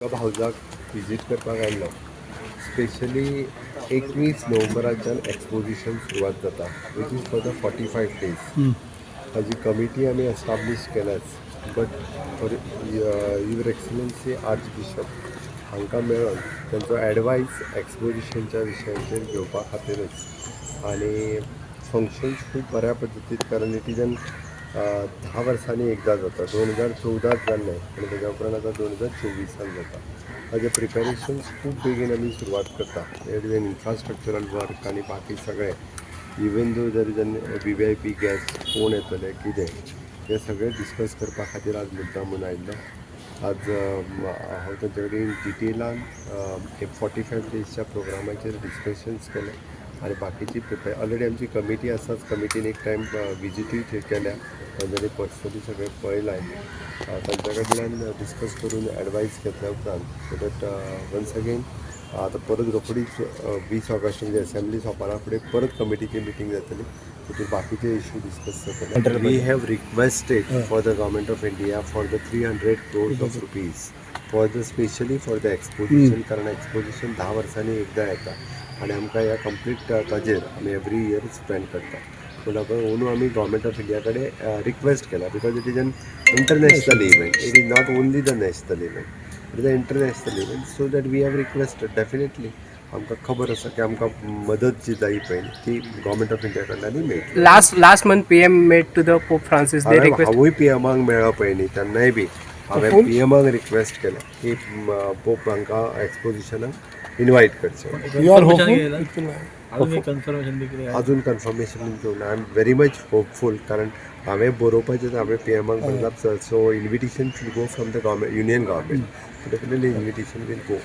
Club हावजाक visit करपाक आयल्लो. Specially 21 नोव्हेंबराच्यान exposition सुरवात जाता, which is for the 45 days. ताजी कमिटी आमी establish केल्याच, but for Your Excellency Archbishop हांकां मेळोन तांचो एडवायस एक्सपोजिशनच्या विशयांचेर घेवपा खातीरच. आनी फंक्शन्स खूब बऱ्या पद्दतीन, कारण it is an 10 वर्सांनी एकदां जाता. 2014त जाल्लें आनी तेज्या उपरांत आतां 2024านजाता. ताजें प्रिपेरेशन्स खूब बेगीन आमी सुरवात करता. It is an infrastructural work आनी बाकी सगळें, even though there is an VVIP guest कोण येतले, कितें, हें सगळें डिस्कस करपा खातीर आज मुद्दाम म्हूण आयिल्लो. आज हांव तांचे कडेन डिटेलान 45 डेजच्या प्रोग्रामाचेर डिस्कशन्स केलें आनी बाकीची प्रिपेर ऑलरेडी आमची कमिटी आसाच. कमिटीन एक टायम विजिटूय थंय केल्या. तांच्यांनी पर्सनली सगळें पळयलां. तांच्या कडल्यान डिस्कस करून एडवायस घेतल्या उपरांत, सो that once again आतां परत रोखडीच 20 ऑगस्ट म्हणजे असेंब्ली सोंपना फुडें परत कमिटीची मिटींग जातली. तितून बाकीचे इश्यू डिस्कस जातले. We have requested for the Government of India for the 300 crores of rupees for the specially for the exposition, कारण एक्सपोजिशन 10 वर्सांनी एकदां येता आनी आमकां ह्या कंप्लीट ताजेर आमी एवरी इयर स्पेंड करता. पूण अंदू आमी गव्हर्मेंट ऑफ इंडिया कडेन रिक्वेस्ट केला, because it is an international event. It is not only the national event, it is a international event, so that we have requested. Definitely आमकां खबर आसा की आमकां मदत जी जाय पळय ती गव्हर्मेंट ऑफ इंडिया कडल्यानूय मेळटली. Last month PM met to the Pope Francis. They हांवें request हांवूय पी एमाक मेळ्ळो पळय न्ही, तेन्नाय बी हांवें पी एमाक रिक्वेस्ट केलें की पोप हांकां एक्सपोजिशनाक इनवायट करचें. You are hopeful? अजून एक कन्फर्मेशन बी कितें? अजून कन्फर्मेशन घेवंक ना. I am very much hopeful, कारण हांवें बरोवपाचें हांवें पी एमाक बरयलां, so invitation should go from the government, union government. Definitely invitation will go.